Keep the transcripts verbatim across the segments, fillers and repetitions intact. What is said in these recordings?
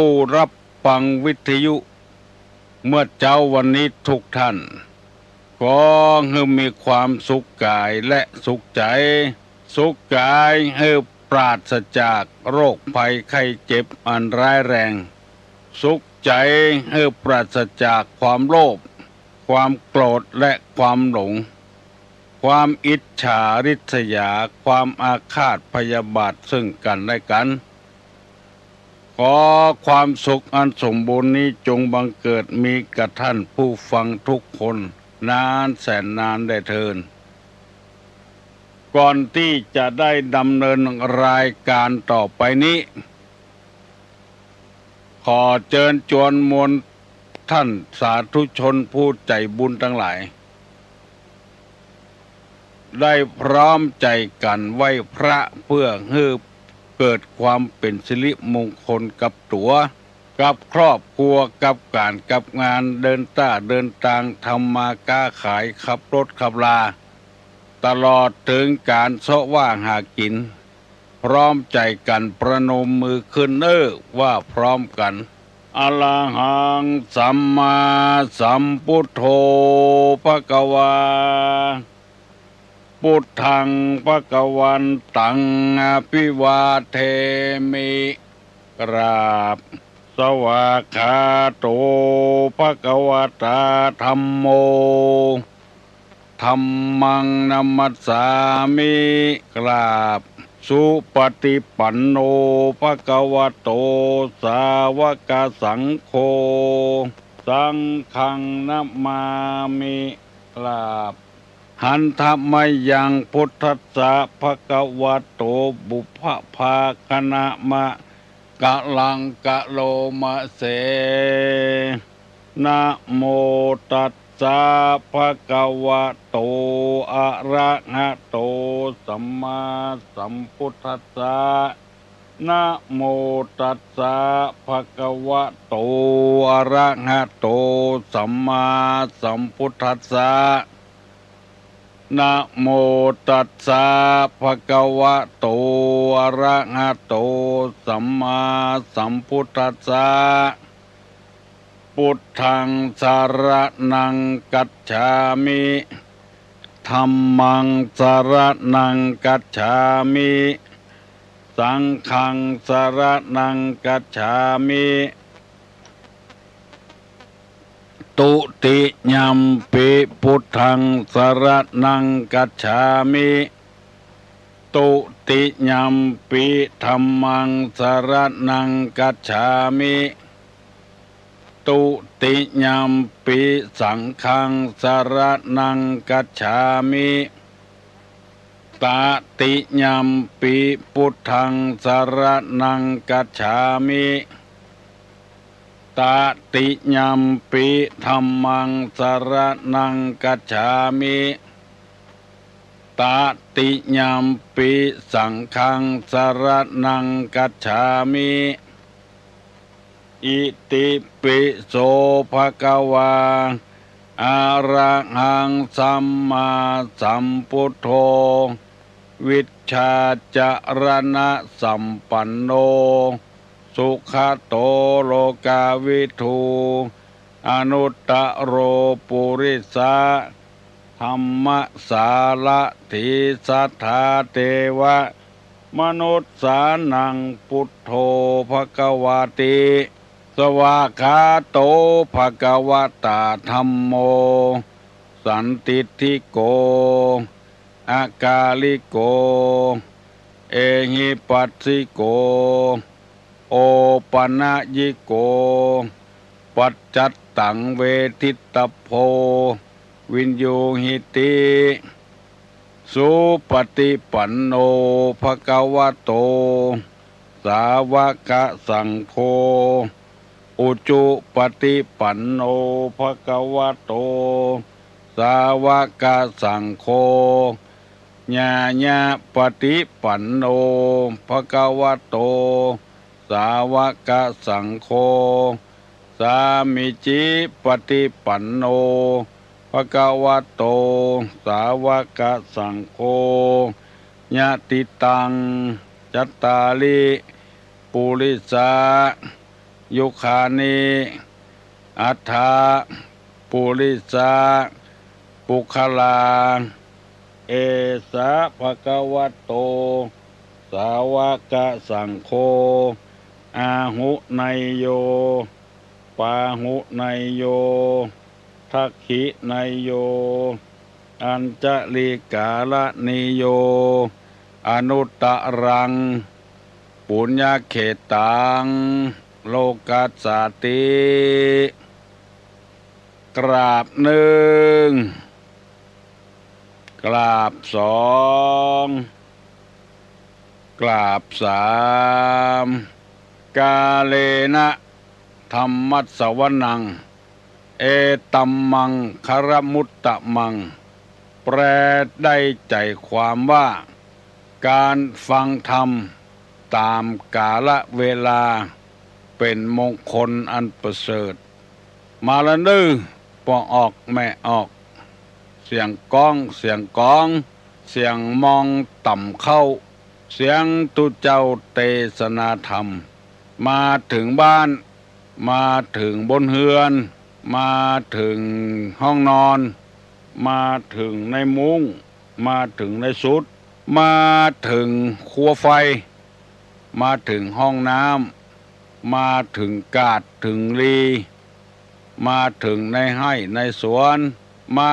ผู้รับฟังวิทยุเมื่อเจ๊าวันนี้ทุกท่าน ขอหื้อมีความสุขก๋ายและสุขใจ๋ สุขก๋ายหื้อปราศจากโรคภัยไข้เจ็บอันร้ายแรง สุขใจ๋หื้อปราศจากความโลภ ความโกรธและความหลง ความอิจฉาริษยา ความอาฆาตพยาบาทซึ่งกั๋นและกั๋น ขอความสุขอันสมบูรณ์นี้จงบังเกิดมีกับท่านผู้ฟังทุกคนนานแสนนานแลเทอญ ก่อนตี้จะได้ดำเนินรายการต่อไปนี้ ขอเจิญจวนมวลท่านสาธุชนผู้ใจ๋บุญตังหลาย ได้พร้อมใจ๋กั๋นไหว้พระเพื่อหื้อเกิดความเป๋นสิริมงคลกับตั๋ว กับครอบครัว กับก๋านกับงาน เดินต้าเดินตาง ทำมาก๊าขาย ขับรถขับรา ตลอดเถิงก๋านเซาะว่าหากิ๋น พร้อมใจ๋กั๋นประนมมือขึ้นเน่อ ว่าพร้อมกั๋น อะระหัง สัมมาสัมพุทโธ ภะคะวา พุทธัง ภะคะวันตัง อะภิวาเทมิ กราบ สวากขาโต ภะคะวะตา ธัมโม ธัมมัง นะมัสสามิ กราบ สุปฏิปันโน ภะคะวะโต สาวกสังโฆ สังฆัง นะมามิ กราบ หันทะมะยัง พุทธัสสะ ภะคะวะโต ปุพพะภาคะนะมะ กะลัง กะโลมะเส นะโมตัสสะ ภะคะวะโต อะระหะโต สัมมาสัมพุทธัสสะ นะโมตัสสะ ภะคะวะโต อะระหะโต สัมมาสัมพุทธัสสะ นะโมตัสสะ ภะคะวะโต อะระหะโต สัมมาสัมพุทธัสสะ พุทธัง สะระณัง คัจฉามิ ธัมมัง สะระณัง คัจฉามิ สังฆัง สะระณัง คัจฉามิ ทุติยัมปิ พุทธัง สะระณัง คัจฉามิ ทุติยัมปิ ธัมมัง สะระณัง คัจฉามิ ทุติยัมปิ สังฆัง สะระณัง คัจฉามิ ตติยัมปิ พุทธัง สะระณัง คัจฉามิ ตติยัมปิ ธัมมัง สะระณัง คัจฉามิ ตติยัมปิ สังฆัง สะระณัง คัจฉามิ อิติปิโส ภะคะวา อะระหัง สัมมาสัมพุทโธ วิชชาจะระณะสัมปันโน สุขะโต โลกาวิทู อนุตตะโร ปุริสะ ธัมมะสารถี สัทธา เตวะ มนุสสานัง พุทโธ ภะคะวาติ สวากขาโต ภะคะวะตา ธัมโม สันทิฏฐิโก อะกาลิโก เอหิปัสสิโก โอปะนะยิโก ปัจจัตตัง เวทิตตะโพ วิญญูหิติ สุปฏิปันโน ภะคะวะโต สาวกสังโฆ อุจุปฏิปันโน ภะคะวะโต สาวกสังโฆ ญาญาปฏิปันโน ภะคะวะโต สาวกสังโฆ สามีจิปฏิปันโน ภะคะวะโต สาวกสังโฆ ยะติตัง จัตตาริ ปุริสา ยุคานิ อัฏฐะ ปุริสะ ปุคคลา เอสะ ภะคะวะโต สาวะกะสังโฆ อาหุเนยโย ปาหุเนยโย ทักขิเนยโย อัญชลีกาละเนยโย อนุตตรัง ปุญญเขตตัง โลกัสสาติ กราบนึ่ง กราบสอง กราบสาม กาเลนะ ธัมมัสสวนัง เอตัมมังคารมุตตะมัง แปลได้ใจ๋ความว่า ก๋านฟังธรรมต๋ามกาละเวลา เป๋นมงคลอันประเสริฐ มาละเน่อ ป้อออกแม่ออก เสียงก๊อง เสียงก๋อง เสียงมองต่ำเข้า เสียงตุ๊เจ้าเตสนาธรรม มาเถิงบ้าน มาเถิงบนเฮือน มาเถิงห้องนอน มาเถิงในมุ้ง มาเถิงในสุด มาเถิงครัวไฟ มาเถิงห้องน้ำ มาเถิงกาดเถิงลี มาเถิงในไฮ่ในสวน มา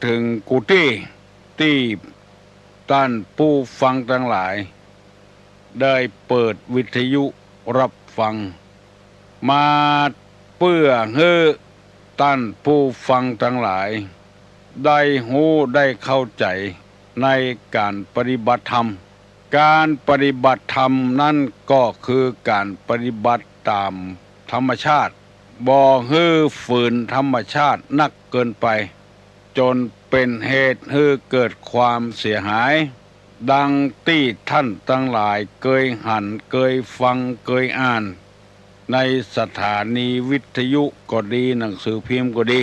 เถิงกู้ตี้ ตี้ต้านผู้ฟังตังหลาย ได้เปิดวิทยุรับฟัง มาเปื้อหื้อต้านผู้ฟังตังหลาย ได้ฮู้ได้เข้าใจ๋ในก๋านปฏิบัติธรรม ก๋านปฏิบัติธรรมนั้นก็คือก๋านปฏิบัติต๋ามธรรมชาติ บ่หื้อฝืนธรรมชาตินักเกินไป จ๋นเป๋นเหตุหื้อเกิดความเสียหาย ดังตี้ท่านตังหลายเกยหัน เกยฟัง เกยอ่าน ในสถานีวิทยุก็ดี หนังสือพิมพ์ก็ดี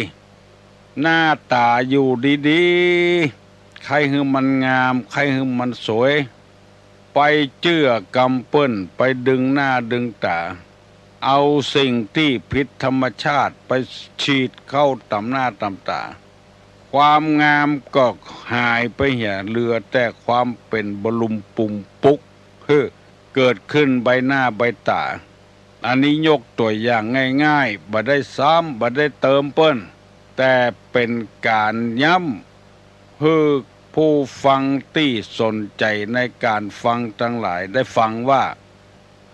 หน้าต๋าอยู่ดีๆ ใค่หื้อมันงาม ใค่หื้อมันสวย ไปเจื้อกำเปิ้น ไปดึงหน้าดึงต๋า เอาสิ่งตี้ผิดธรรมชาติไปฉีดเข้าต๋ามหน้าต๋ามต๋า ความงามก็หายไปเหีย เหลือแต่ความเป๋นบลุมปุมปุก หื้อเกิดขึ้นใบหน้าใบต๋า อันนี้ยกตั๋วอย่างง่ายๆ บ่ได้ซ้ำ บ่ได้เติมเปิ้น แต่เป๋นก๋านย้ำ หื้อผู้ฟังตี้สนใจ๋ในก๋านฟังตังหลายได้ฟังว่า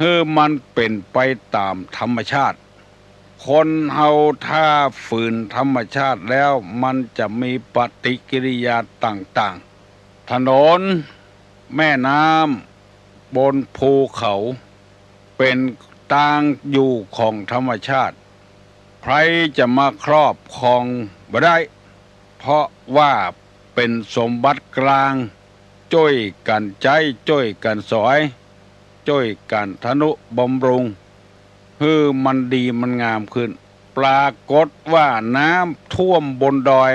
หื้อมันเป๋นไปต๋ามธรรมชาติ คนเฮาถ้าฝืนธรรมชาติแล้ว มันจะมีปฏิกิริยาต่างๆ ถนน แม่น้ำ บนภูเขา เป๋นตางอยู่ของธรรมชาติ ใผจะมาครอบครองบ่ได้ เพราะว่าเป๋นสมบัติกลาง จ้วยกั๋นใจ๊ จ้วยกั๋นสอย จ้วยกั๋นทนุบำรุง หื้อมันดีมันงามขึ้น ปรากฏว่าน้ำท่วมบนดอย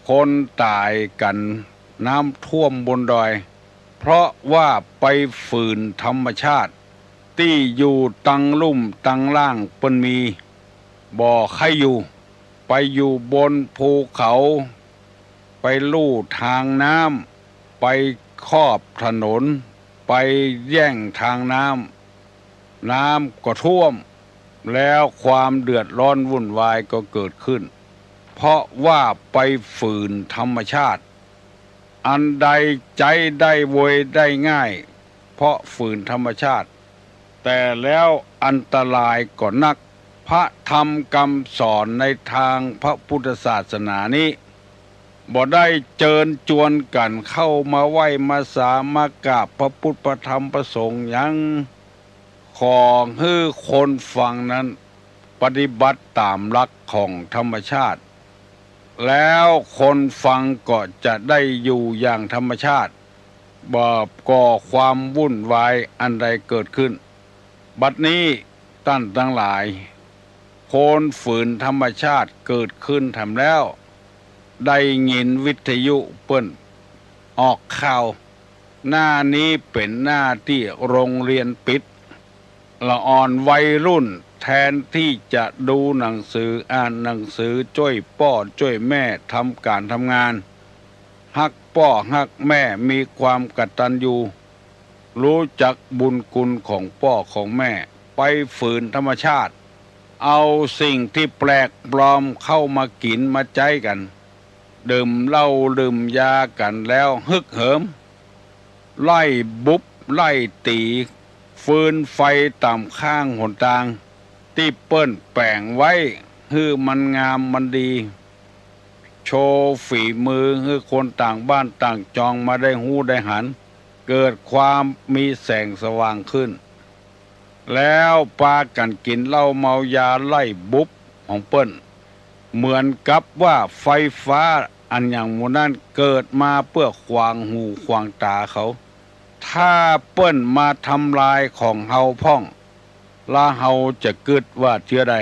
คนต๋ายกั๋นน้ำท่วมบนดอย เพราะว่าไปฝืนธรรมชาติ ตี้อยู่ตังลุ่มตังล่างเปิ้นมี บ่ใค่อยู่ ไปอยู่บนภูเขา ไปลู่ตางน้ำ ไปครอบถนน ไปแย่งตางน้ำ น้ำก็ท่วม แล้วความเดือดร้อนวุ่นวายก็เกิดขึ้น เพราะว่าไปฝืนธรรมชาติ อันใดใจ๊ได้เวยได้ง่าย เพราะฝืนธรรมชาติ แต่แล้วอันตรายก็นัก พระธรรมกำสอนในตางพระพุทธศาสนานี้ บ่ได้เจิญจวนกั๋นเข้ามาไหว้มาสามากราบพระพุทธพระธรรมพระสงฆ์หยัง ขอหื้อคนฟังนั้นปฏิบัติต๋ามหลักของธรรมชาติ แล้วคนฟังก็จะได้อยู่อย่างธรรมชาติ บ่ก่อความวุ่นวายอันใดเกิดขึ้น บัดนี้ต้านตังหลาย คนฝืนธรรมชาติเกิดขึ้นแถมแล้ว ได้ยินวิทยุเปิ้นออกข่าว หน้านี้เป๋นหน้าตี้โรงเรียนปิด ละอ่อนวัยรุ่น แทนตี้จะดูหนังสือ อ่านหนังสือ จ้วยป้อจ้วยแม่ ทำก๋านทำงาน ฮักป้อฮักแม่ มีความกตัญญู ฮู้จักบุญคุณของป้อของแม่ ไปฝืนธรรมชาติ เอาสิ่งตี้แปลกปลอมเข้ามากิ๋นมาใจ๊กั๋น ดื่มเหล้าดื่มยากั๋นแล้วฮึกเหิม ไล่บุบไล่ตี๋ ฟืนไฟต๋ามข้างหนตาง ตี้เปิ้นแป๋งไว้ หื้อมันงามมันดี โชว์ฝีมือหื้อคนต่างบ้านต่างจองมาได้ฮู้ได้หัน เกิดความมีแสงสว่างขึ้น แล้วปากั๋นกิ๋นเหล้าเมายาไล่บุบของเปิ้น เหมือนกับว่าไฟฟ้าอันอย่างหมู่นั้นเกิดมาเปื้อขวางหูขวางต๋าเขา ถ้าเปิ้นมาทำลายของเฮาพ่อง ละเฮาจะกึ๊ดว่าเจื้อใด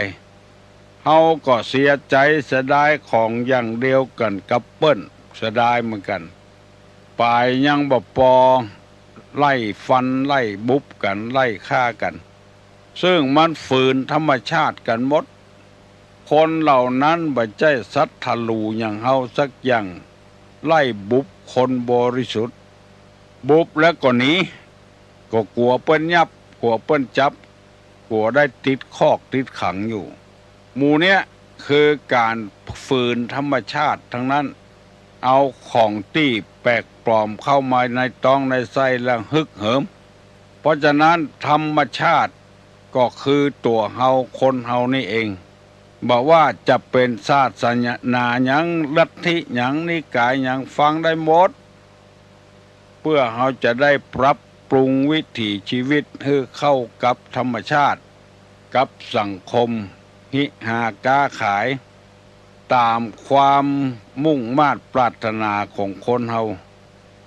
เฮาก็เสียใจ๋เสียดายของอย่างเดียวกั๋นกับเปิ้น เสียดายเหมือนกั๋น ป๋ายยังบ่ปอ ไล่ฟันไล่บุบกั๋น ไล่ฆ่ากั๋น ซึ่งมันฝืนธรรมชาติกั๋นหมด คนเหล่านั้นบ่ใจ้สัตว์ทะลูอย่างเฮาสักอย่าง ไล่บุบคนบริสุทธิ์ บุบแล้วก็หนี ก็กั๋วเปิ้นยับ กั๋วเปิ้นจับ กั๋วได้ติดคอกติดขังอยู่ หมู่เนี้ยคือก๋านฝืนธรรมชาติทั้งนั้น เอาของตี้แปลกปลอมเข้ามาในต๊องในไส้แล้วฮึกเหิม เพราะฉะนั้นธรรมชาติก็คือตั๋วเฮาคนเฮานี่เอง บ่ว่าจะเป๋นศาสนาหยัง ลัทธิหยัง นิกายหยัง ฟังได้หมด เปื้อเฮาจะได้ปรับปรุงวิถีชีวิตหื้อเข้ากับธรรมชาติ กับสังคม ฮิหาก๊าขาย ต๋ามความมุ่งมาดปรารถนาของคนเฮา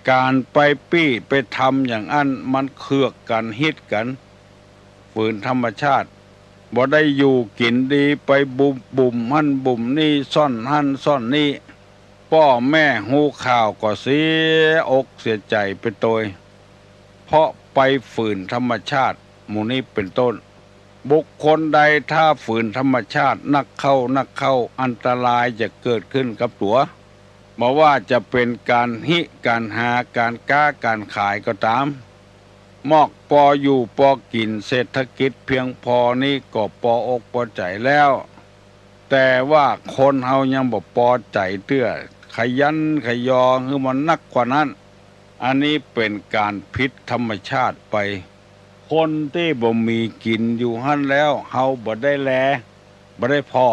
ก๋านไปปี้ไปทำอย่างอั้นมันเคือกกั๋นฮิตกั๋น ฝืนธรรมชาติ บ่ได้อยู่กิ๋นดี ไปบุ่ม บุ่มหั้นบุ่มนี่ ซ่อนหั้นซ่อนนี่ ป้อแม่ฮู้ข่าวก็เสียอกเสียใจ๋ไปโตย เพราะไปฝืนธรรมชาติหมู่นี้เป๋นต้น บุคคลใดถ้าฝืนธรรมชาตินักเข้านักเข้า อันตรายจะเกิดขึ้นกับตั๋ว บ่ว่าจะเป๋นก๋านฮิก๋านหา ก๋านก๊าก๋านขายก็ต๋าม มอกปออยู่ปอกิ๋น เศรษฐกิจเพียงปอนี้ก็ปออกปอใจ๋แล้ว แต่ว่าคนเฮายังบ่ปอใจ๋เตื้อ ขยันขยอหื้อมันนักกว่านั้น อันนี้เป๋นก๋านผิดธรรมชาติไป คนตี้บ่มีกิ๋นอยู่หั้นแล้ว เฮาบ่ได้แล บ่ได้ผ่อ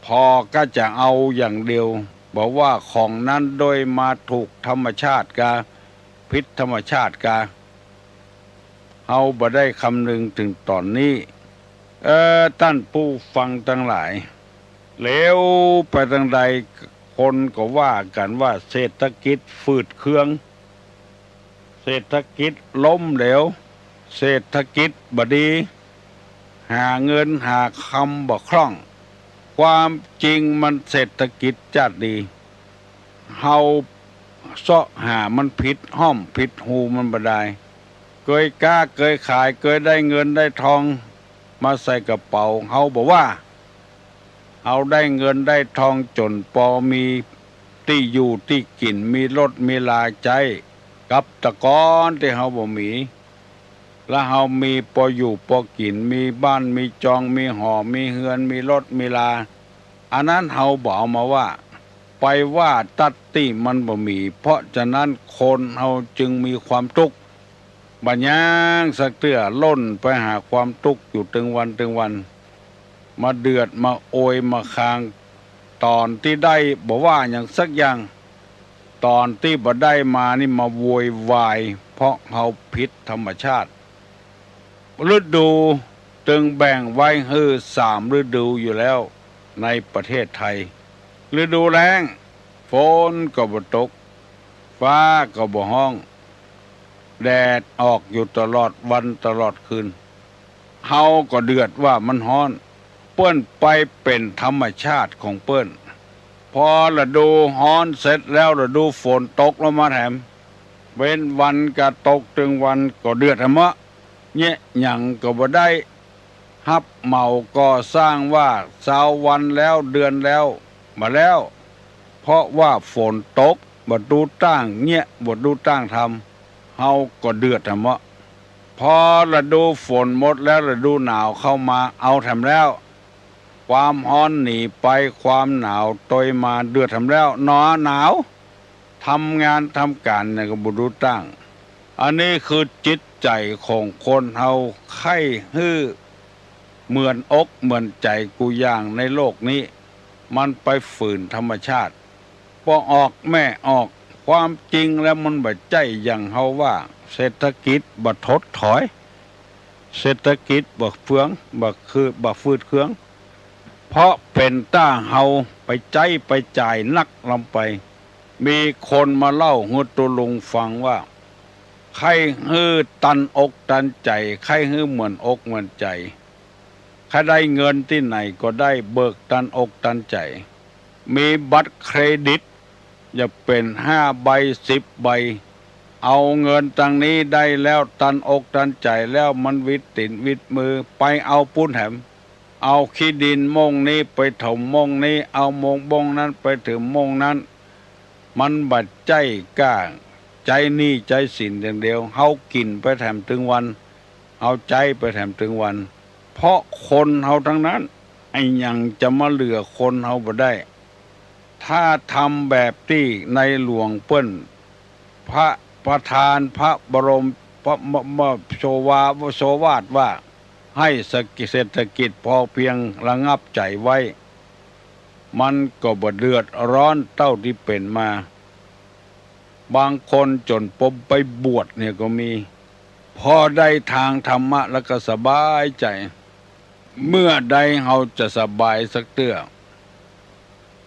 ผ่อก็จะเอาอย่างเดียว บ่ว่าของนั้นโดยมาถูกธรรมชาติกา ผิดธรรมชาติกา เฮาบ่ได้คำนึงเถิงต๋อนนี้ เออ ต้านผู้ฟังตังหลาย เหลียวไปตางใด คนก็ว่ากั๋นว่าเศรษฐกิจฝืดเคือง เศรษฐกิจล้มเหลว เศรษฐกิจบ่ดี หาเงินหาคำบ่คล่อง ความจริงมันเศรษฐกิจจ้าดดี เฮาเซาะหามันผิดฮ่อมผิดฮูมันบ่ดาย เกยก๊าเกยขาย เกยได้เงินได้ทองมาใส่กระเป๋า เฮาบ่ว่า เฮาได้เงินได้ทองจ๋นปอมีตี้อยู่ตี้กิ๋น มีรถมีลาใจ๊ กับตะกอนตี้เฮาบ่มี และเฮามีปออยู่ปอกิ๋น มีบ้านมีจอง มีหอ มีเฮือน มีรถมีลา อันนั้นเฮาบ่เอามาว่า ไปว่าตั๊ดตี้มันบ่มี เพราะฉะนั้นคนเฮาจึงมีความตุ๊กข์ บ่ย่างสักเตื้อ ล่นไปหาความตุ๊กข์อยู่ตึงวันตึงวัน มาเดือดมาโอยมาคาง ต๋อนตี้ได้บ่ว่าหยังสักอย่าง ต๋อนตี้บ่ได้มานี่มาโวยวาย เพราะเฮาผิดธรรมชาติ ฤดูตึงแบ่งไว้หื้อสามฤดูอยู่แล้วในประเทศไทย ฤดูแล้ง ฝนก็บ่ตก ฟ้าก็บ่ฮ้อง แดดออกอยู่ตลอดวันตลอดคืน เฮาก็เดือดว่ามันฮ้อน เปิ้นไปเป๋นธรรมชาติของเปิ้น พอฤดูฮ้อนเสร็จแล้ว ฤดูฝนตกลงมาแถม เว้นวันก็ตกตึงวัน ก็เดือดแถมเมาะ เยียะหยังก็บ่ได้ ฮับเหมาก่อสร้างว่าซาววันแล้ว เดือนแล้ว บ่าแล้ว เพราะว่าฝนตก บ่ดูต้างเยียะ บ่ดูต้างทำ เฮาก็เดือดแถมเนาะ พอฤดูฝนหมดแล้ว ฤดูหนาวเข้ามา เอาแถมแล้ว ความฮ้อนหนีไป ความหนาวตวยมา เดือดแถมแล้ว หนอหนาว ทำงานทำก๋านเนี่ยก็บ่ดูต้าง อันนี้คือจิตใจ๋ของคนเฮา ใค่หื้อเหมือนอกเหมือนใจ๋กู้อย่างในโลกนี้ มันไปฝืนธรรมชาติ ป้อออกแม่ออก ความจริงแล้วมันบ่ใจ้อย่างเฮาว่า เศรษฐกิจบ่ถดถอย เศรษฐกิจบ่เฟือง บ่คือ บ่ฟืดเคือง เพราะเป๋นต้าเฮาไปใจ๊ไปจ่ายนักล้ำไป มีคนมาเล่าหื้อตุ๊ลุงฟังว่า ใค่หื้อตันอกตันใจ๋ ใค่หื้อเหมือนอกเหมือนใจ๋ ใค่ได้เงินตี้ไหนก็ได้ เบิกตันอกตันใจ๋ มีบัตรเครดิต จะเป๋นห้าใบ สิบใบ เอาเงินตังนี้ได้แล้ว ตันอกตันใจ๋แล้ว มันหวิดตี๋นหวิดมือ ไปเอาปู๊นแถม เอาขี้ดินโม่งนี้ไปถมโม่งนี้ เอาโม่งบ้งนั้นไปถมโม่งนั้น มันบ่ใจ้ก้าใจ๊หนี้ใจ๊สินอย่างเดียว เฮากิ๋นไปแถมตึงวัน เฮาใจ๊ไปแถมตึงวัน เพราะคนเฮาตังนั้น อะหยังจะมาเหลือคนเฮาบ่ได้ ถ้าทำแบบตี้ในหลวงเปิ้น พระประธาน พระบรม พระ ม- ม- โชวา โชวาทว่า หื้อเศรษฐกิจพอเพียงระงับใจ๋ไว้ มันก็บ่เดือดร้อนเต้าตี้เป๋นมา บางคนจ๋นปมไปบวชเนี่ยก็มี พอได้ตางธรรมะแล้วก็สบายใจ๋ เมื่อใดเฮาจะสบายสักเตื้อ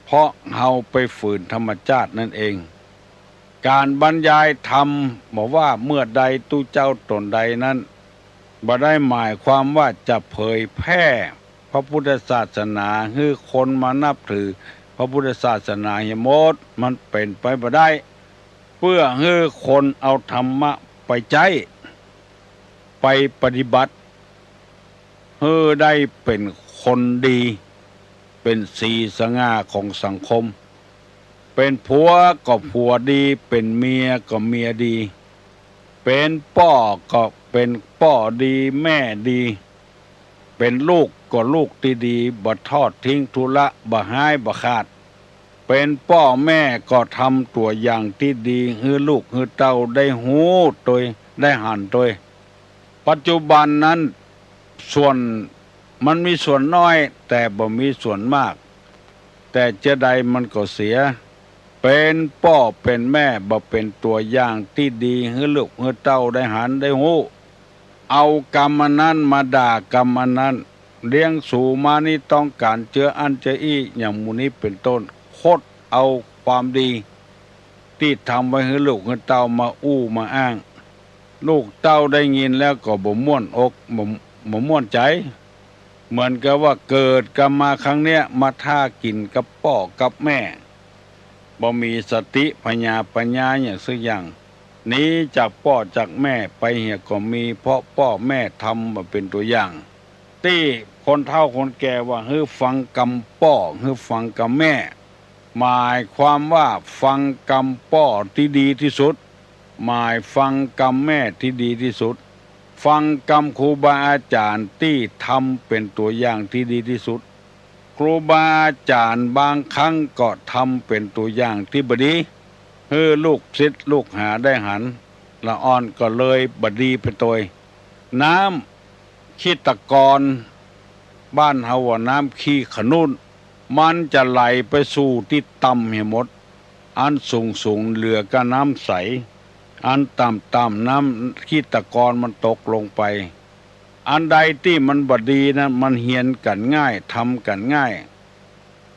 เพราะเฮาไปฝืนธรรมชาตินั่นเอง ก๋านบรรยายธรรมบ่ว่าเมื่อใดตุ๊เจ้าต๋นใดนั้น บ่ได้หมายความว่าจะเผยแพร่พระพุทธศาสนาหื้อคนมานับถือพระพุทธศาสนาเหียหมด มันเป๋นไปบ่ได้ เปื้อหื้อคนเอาธรรมะไปใจ๊ ไปปฏิบัติ หื้อได้เป๋นคนดี เป๋นสีสง่าของสังคม เป๋นผัวก็ผัวดี เป๋นเมียก็เมียดี เป๋นป้อก็เป๋นป้อดี แม่ดี เป๋นลูกก็ลูกตี้ดี บ่ทอดทิ้งทุละ บ่ฮ้ายบ่ขาด เป๋นป้อแม่ก็ทำตั๋วอย่างตี้ดี หื้อลูกหื้อเต้าได้ฮู้ตวย ได้หันตวย ปัจจุบันนั้น ส่วน มันมีส่วนน้อย แต่บ่มีส่วนมาก แต่เจียใดมันก็เสีย เป๋นป้อเป๋นแม่บ่เป๋นตั๋วอย่างตี้ดี หื้อลูกหื้อเต้าได้หันได้ฮู้ เอากำอันนั้นมาด่ากำอันนั้น เลี้ยงสูมานี่ต้องก๋านเจืออั้นเจืออี้ อย่างหมู่นี้เป๋นต้น คดเอาความดีตี้ทำไว้หื้อลูกหื้อเต้ามาอู้มาอ้าง ลูกเต้าได้ยินแล้วก็บ่ม่วนอก บ่ บ่ม่วนใจ๋ เหมือนกับว่าเกิดกั๋นมาครั้งเนี้ย มาถ้ากิ๋นกับป้อกับแม่ บ่มีสติผญาปัญญาอย่างสักอย่าง หนีจากป้อจากแม่ไปเหียก็มี เพราะป้อแม่ทำบ่เป๋นตั๋วอย่าง ตี้คนเฒ่าคนแก่ว่า หื้อฟังกำป้อ หื้อฟังกำแม่ หมายความว่าฟังกำป้อตี้ดีตี้สุด หมายฟังกำแม่ตี้ดีตี้สุด ฟังกำครูบาอาจ๋ารย์ตี้ทำเป๋นตั๋วอย่างตี้ดีตี้สุด ครูบาอาจ๋ารย์บางครั้งก็ทำเป๋นตั๋วอย่างตี้บ่ดี หื้อลูกศิษย์ลูกหาได้หัน ละอ่อนก็เลยบ่ดีไปตวย น้ำขี้ตะกอน บ้านเฮาว่าน้ำขี้ขนุน มันจะไหลไปสู่ตี้ต่ำเหียหมด อันสูงๆ เหลือก้าน้ำใส อันต่ำๆ น้ำขี้ตะกอนมันตกลงไป อันใดตี้มันบ่ดีนั้น มันเฮียนกั๋นง่าย ทำกั๋นง่าย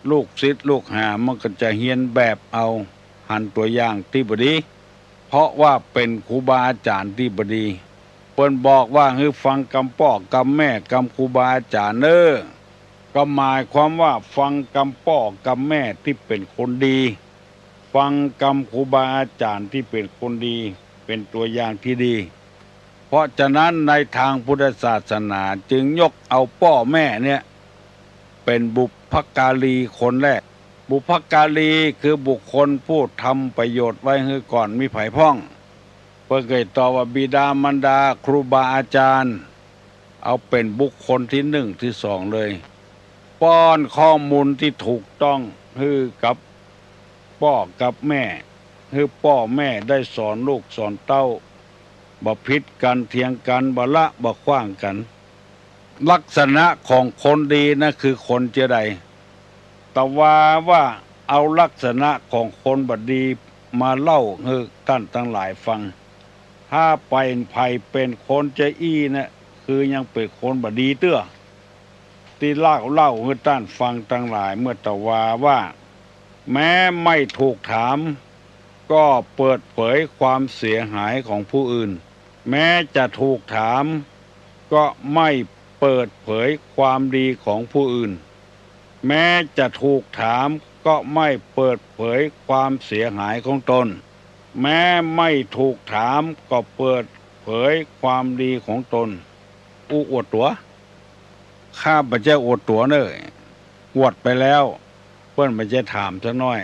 ลูกศิษย์ลูกหามันก็จะเฮียนแบบเอา หันตั๋วอย่างตี้บ่ดี เพราะว่าเป๋นครูบาอาจ๋ารย์ตี้บ่ดี เปิ้นบอกว่าหื้อฟังกำป้อกำแม่กำครูบาอาจ๋ารย์เน่อ ก็หมายความว่าฟังกำป้อกำแม่ตี้เป๋นคนดี ฟังกำครูบาอาจ๋ารย์ตี้เป๋นคนดี เป๋นตั๋วอย่างตี้ดี พ ราะฉะนั้นในตางพุทธศาสนาจึงยกเอาป้อแม่เนี่ย เป๋นบุพการีคนแรก บุพการีคือบุคคลผู้ทำประโยชน์ไว้หื้อก่อนมีใผพ่อง เปิ้นเกยตอบว่าบิดามารดาครูบาอาจารย์ เอาเป๋นบุคคลตี้นึ่งตี้สองเลย ป้อนข้อมูลตี้ถูกต้องหื้อกับป้อกับแม่ หื้อป้อแม่ได้สอนลูกสอนเต้า บ่ผิดกั๋นเถียงกั๋น บ่ละบ่ขว้างกั๋น ลักษณะของคนดีนะคือคนเจื้อใด ตะวาว่าเอาลักษณะของคนบ่ดีมาเล่าหื้อต้านตังหลายฟัง ถ้าใผเป๋นคนเจ้าอี้นะ คือยังเป๋นคนบ่ดีเตื้อ ตี้เล่าเล่าหื้อต้านฟังตังหลาย เมื่อตะวาว่า แม้ไม่ถูกถาม ก็เปิดเผยความเสียหายของผู้อื่น แม้จะถูกถาม ก็ไม่เปิดเผยความดีของผู้อื่น แม้จะถูกถามก็ไม่เปิดเผยความเสียหายของตน แม้ไม่ถูกถามก็เปิดเผยความดีของตน อู้อวดตั๋ว ข้าบ่ใจ้อวดตั๋วเน่อ อวดไปแล้ว เปิ้นบ่ใจ้ถามสักหน้อย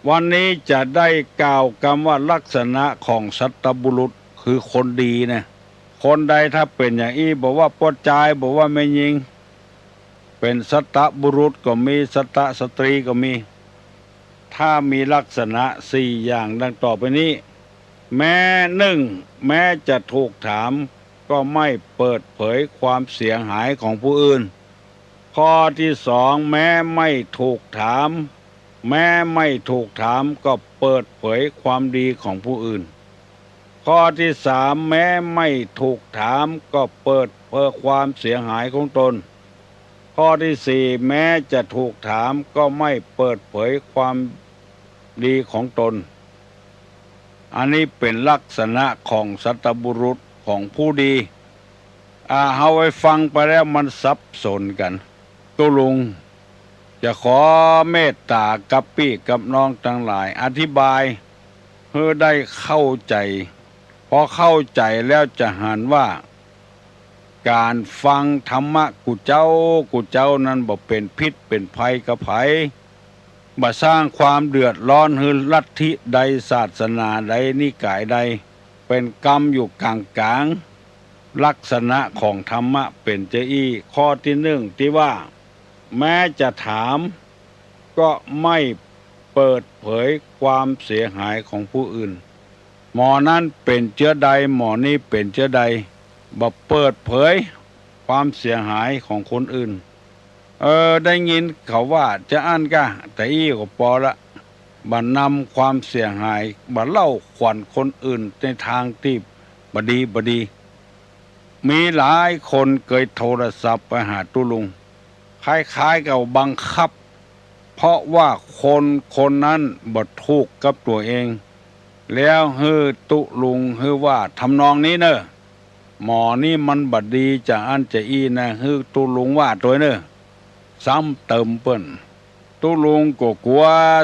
วันนี้จะได้กล่าวกำว่าลักษณะของสัตบุรุษคือคนดีนะ คนใดถ้าเป๋นอย่างอี้ บ่ว่าป้อจาย บ่ว่าแม่ญิง เป๋นสัตบุรุษก็มี สัตสตรีก็มี ถ้ามีลักษณะสี่อย่างดังต่อไปนี้ แม้ นึ่ง แม้จะถูกถาม ก็ไม่เปิดเผยความเสียหายของผู้อื่น ข้อที่สอง แม้ไม่ถูกถาม แม้ไม่ถูกถามก็เปิดเผยความดีของผู้อื่น ข้อที่สาม แม้ไม่ถูกถามก็เปิดเผยความเสียหายของตน ข้อที่สี่ แม้จะถูกถามก็ไม่เปิดเผยความดีของตน อันนี้เป๋นลักษณะของสัตบุรุษของผู้ดี อ่า เฮาไปฟังไปแล้วมันสับสนกั๋น ตุ๊ลุงจะขอเมตตากับปี้กับน้องตังหลายอธิบายหื้อได้เข้าใจ๋ พอเข้าใจ๋แล้วจะหันว่า ก๋านฟังธรรมะกู้เจ๊ากู้เจ๊านั้นบ่เป๋นพิษเป๋นภัยกับใผ บ่สร้างความเดือดร้อนหื้อลัทธิใดศาสนาใดนิกายใด เป๋นกำอยู่ก๋างๆ ลักษณะของธรรมะเป๋นเจ้าอี้ ข้อตี้นึ่งตี้ว่า แม้จะถาม ก็ไม่เปิดเผยความเสียหายของผู้อื่น หมอนั้นเป๋นเจื้อใด หมอนี้เป๋นเจื้อใด บ่เปิดเผยความเสียหายของคนอื่น เออ ได้ยินเขาว่าจาอั้นก้า แต่อี้ก็ปอละ บ่นำความเสียหาย บ่เล่าขวัญคนอื่นในตางตี้บ่ดีบ่ดี มีหลายคนเกยโทรศัพท์ไปหาตุ๊ลุง คล้ายๆ กับบังคับ เพราะว่าคนคนนั้นบ่ถูกกับตั๋วเอง แล้วหื้อตุ๊ลุงหื้อว่าทำนองนี้เน่อ หมอนี้มันบ่ดีจาอั้นจาอี้นะ หื้อตุ๊ลุงว่าตวยเน่อ ซ้ำเติมเปิ้น ตุ๊ลุงก็กั๋ว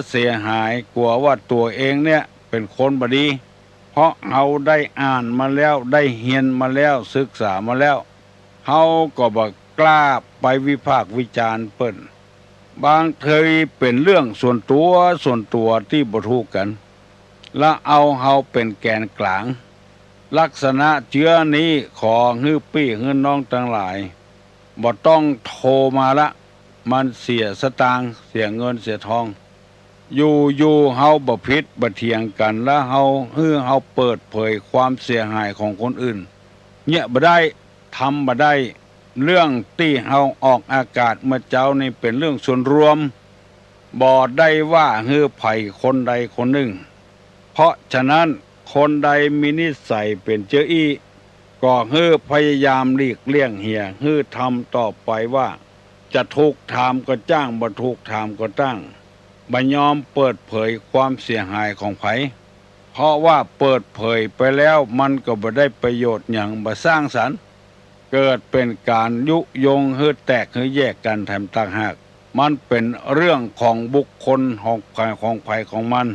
เสียหาย กั๋วว่าตั๋วเองเนี่ยเป๋นคนบ่ดี เพราะเฮาได้อ่านมาแล้ว ได้เฮียนมาแล้ว ศึกษามาแล้ว เฮาก็บ่กล้าไปวิพากษ์วิจารณ์เปิ้น บางทีเป๋นเรื่องส่วนตั๋วส่วนตั๋วตี้บ่ถูกกั๋น ละเอาเฮาเป๋นแก๋นก๋าง ลักษณะเจื้อนี้ขอหื้อปี้หื้อน้องตังหลาย บ่ต้องโทรมาละ มันเสียสตางค์ เสียเงินเสียทอง อยู่ๆ เฮาบ่ผิดบ่เถียงกั๋น ละเฮา หื้อเฮาเปิดเผยความเสียหายของคนอื่น เยียะบ่ได้ ทำบ่ได้ เรื่องตี้เฮาออกอากาศเมื่อเจ๊านี้เป๋นเรื่องส่วนรวม บ่ได้ว่าหื้อใผคนใดคนนึ่ง เพราะฉะนั้นคนใดมีนิสัยเป๋นเจ้าอี้ ก็หื้อพยายามหลีกเลี่ยงเหีย หื้อทำต่อไปว่า จะถูกถามก็จ้าง บ่ถูกถามก็จ้าง บ่ยอมเปิดเผยความเสียหายของใผ เพราะว่าเปิดเผยไปแล้วมันก็บ่ได้ประโยชน์หยัง บ่สร้างสรรค์ เกิดเป๋นก๋านยุยงหื้อแตกหื้อแยกกั๋นแถมต่างหาก มันเป๋นเรื่องของบุคคลของใผของใผของมัน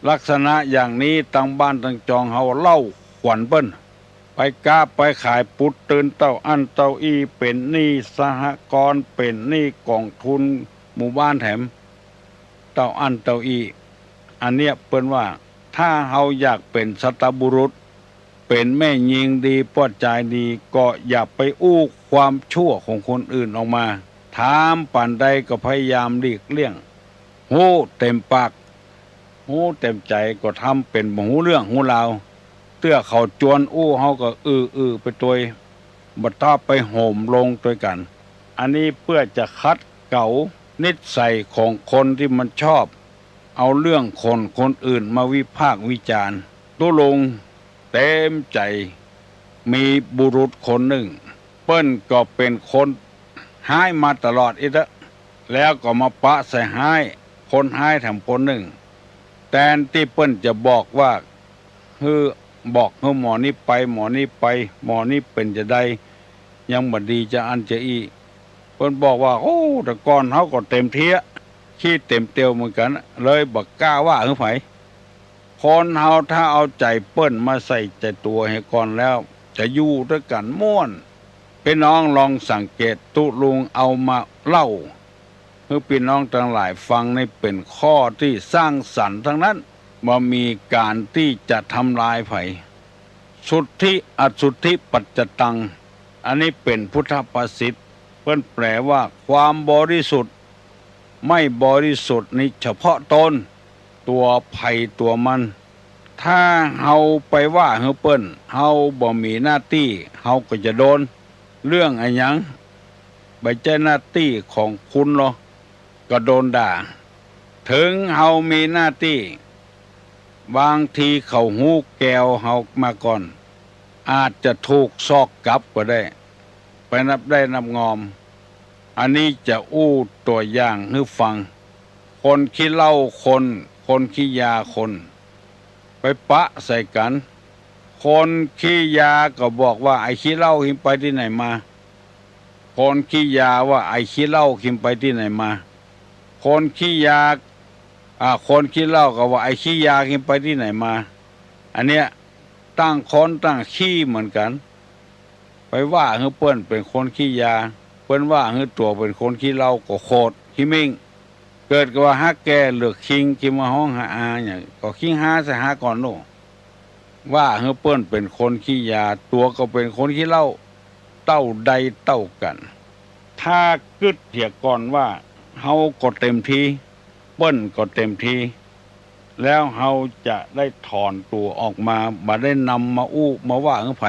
ลักษณะอย่างนี้ตังบ้านตังจองเฮาเล่าขวัญเปิ้น ไป ไปก๊าไปขาย ปูดตื่นเต้าอั้นเต้าอี้ เป๋นหนี้สหกรณ์ เป๋นหนี้ก๋องทุนหมู่บ้านแถม เต้าอั้นเต้าอี้ อันเนี้ยเปิ้นว่า ถ้าเฮาอยากเป๋นสัตบุรุษ เป๋นแม่ญิงดี ป้อจายดี ก็อย่าไปอู้ความชั่วของคนอื่นออกมา ถามปานใดก็พยายามหลีกเลี่ยง ฮู้เต็มปาก ฮู้เต็มใจ๋ ก็ทำเป๋นบ่ฮู้เรื่องฮู้ราว เตื้อเขาจวนอู้ เฮาก็อื้อๆ ไปตวย บ่ต้องไปโหมลงตวยกั๋น อันนี้เปื้อจะขัดเกลานิสัยของคนตี้มันชอบเอาเรื่องคนคนอื่นมาวิพากษ์วิจารณ์ ตุ๊ลุงเต็มใจ๋ มีบุรุษคนนึ่ง เปิ้นก็เป๋นคนฮ้ายมาตลอดอี้เต๊อะ แล้วก็มาปะใส่ฮ้าย คนฮ้ายแถมคนนึ่ง แตนตี้เปิ้นจะบอกว่า หื้อ บอกหื้อหมอนี้ไป หมอนี้ไป หมอนี้เป๋นจาใด ยังบ่ดีจาอั้นจาอี้ เปิ้นบอกว่า โอ้ แต่ก่อนเฮาก็เต็มตี้ ขี้เต็มเตียวเหมือนกั๋น เลยบ่ก้าว่าหื้อใผ คนเฮาถ้าเอาใจ๋เปิ้นมาใส่ใจ๋ตั๋วเหียก่อนแล้ว จะอยู่ตวยกั๋นม่วน ปี้น้องลองสังเกต ตุ๊ลุงเอามาเล่า หื้อปี้น้องตังหลายฟังนี่เป๋นข้อตี้สร้างสรรค์ตังนั้น บ่มีก๋านตี้จะทำลายใผ สุทธิ อสุทธิปัจจตัง อันนี้เป๋นพุทธภาษิต เปิ้นแปลว่า ความบริสุทธิ์ ไม่บริสุทธิ์นี้เฉพาะตน ตั๋วใผตั๋วมัน ถ้าเฮาไปว่าหื้อเปิ้น เฮาบ่มีหน้าตี้ เฮาก็จะโดน เรื่องอะหยัง บ่ใจ้หน้าตี้ของคุณลอ ก็โดนด่า เถิงเฮามีหน้าตี้ บางทีเขาฮู้แกวเฮามาก่อน อาจจะถูกซอกกลับก็ได้ ไปนับได้นับงอม อันนี้จะอู้ตั๋วอย่างหื้อฟัง คนขี้เหล้าคน คนขี้ยาคน ไปปะใส่กั๋น คนขี้ยาก็บอกว่า ไอ้ขี้เหล้า เอ็งไปตี้ไหนมา คนขี้ยาว่า ไอ้ขี้เหล้า เอ็งไปตี้ไหนมา คนขี้ยา อ่า คนขี้เหล้าก็ว่า ไอ้ขี้ยา เอ็งไปตี้ไหนมา อันเนี้ย ต่างคนต่างขี้เหมือนกั๋น ไปว่าหื้อเปิ้นเป๋นคนขี้ยา เปิ้นว่าหื้อตั๋วเป๋นคนขี้เหล้า ก็โขด ขี้มิ่ง เกิดกับว่าฮักแกเหลือคิง เอ็งมาฮ้องหาอาหยัง ก็คิงฮาใส่ฮาก่อนโน่ ว่าหื้อเปิ้นเป๋นคนขี้ยา ตั๋วก็เป๋นคนขี้เหล้า เต้าใดเต้ากั๋น ถ้ากึ๊ดเหียก่อนว่า เฮาก็เต็มตี้ เปิ้นก็เต็มตี้ แล้วเฮาจะได้ถอนตั๋วออกมา บ่ได้นำมาอู้มาว่าหื้อใผ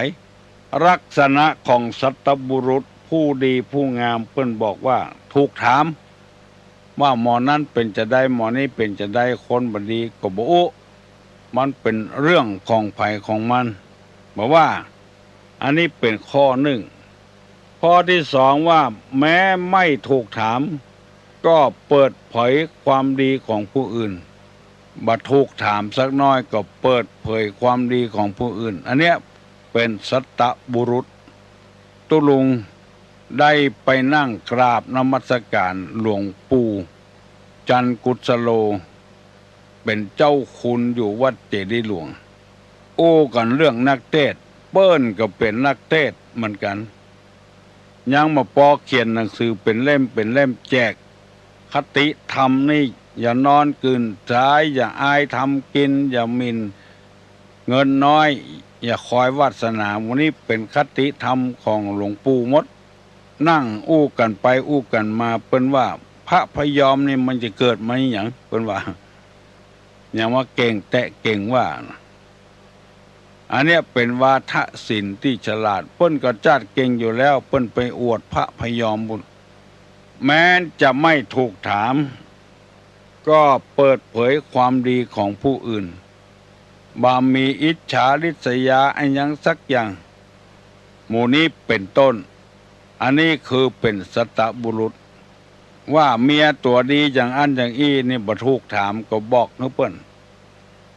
ลักษณะของสัตบุรุษผู้ดีผู้งาม เปิ้นบอกว่า ถูกถาม ว่าหมอนั้นเป๋นจาใด หมอนี้เป๋นจาใด คนบ่ดีก็บ่อู้ มันเป๋นเรื่องของใผของมัน บ่ว่า อันนี้เป๋นข้อนึ่ง ข้อตี้สองว่า แม้ไม่ถูกถาม ก็เปิดเผยความดีของผู้อื่น บ่ถูกถามสักน้อยก็เปิดเผยความดีของผู้อื่น อันเนี้ยเป๋นสัตบุรุษ ตุ๊ลุงได้ไปนั่งกราบนมัสการหลวงปู่จันทร์กุสโล เป๋นเจ้าคุณอยู่วัดเจดีย์หลวง อู้กั๋นเรื่องนักเตสน์ เปิ้นก็เป๋นนักเตสน์เหมือนกั๋น ยังบ่ปอเขียนหนังสือเป๋นเล่มเป๋นเล่มแจก คติธรรมนี่ อย่านอนกื่นสาย อย่าอายทำกิ๋น อย่าหมิ่นเงินน้อย อย่าคอยวาสนา หมู่นี้เป๋นคติธรรมของหลวงปู่หมด นั่งอู้กั๋นไปอู้กั๋นมา เปิ้นว่า พระพยอมนี่มันจะเกิดมาอะหยัง เปิ้นว่า ยังว่าเก่งแต๊เก่งว่า อันเนี้ยเป๋นวาทศิลป์ตี้ฉลาด เปิ้นก็จ๊าดเก่งอยู่แล้ว เปิ้นไปอวดพระพยอมบุญ แม้นจะไม่ถูกถาม ก็เปิดเผยความดีของผู้อื่น บ่มีอิจฉาริษยาอะหยังสักอย่าง หมู่นี้เป๋นต้น อันนี้คือเป๋นสัตบุรุษ ว่าเมียตั๋วดีอย่างอั้นอย่างอี้นี่ บ่ถูกถามก็บอกหื้อเปิ้น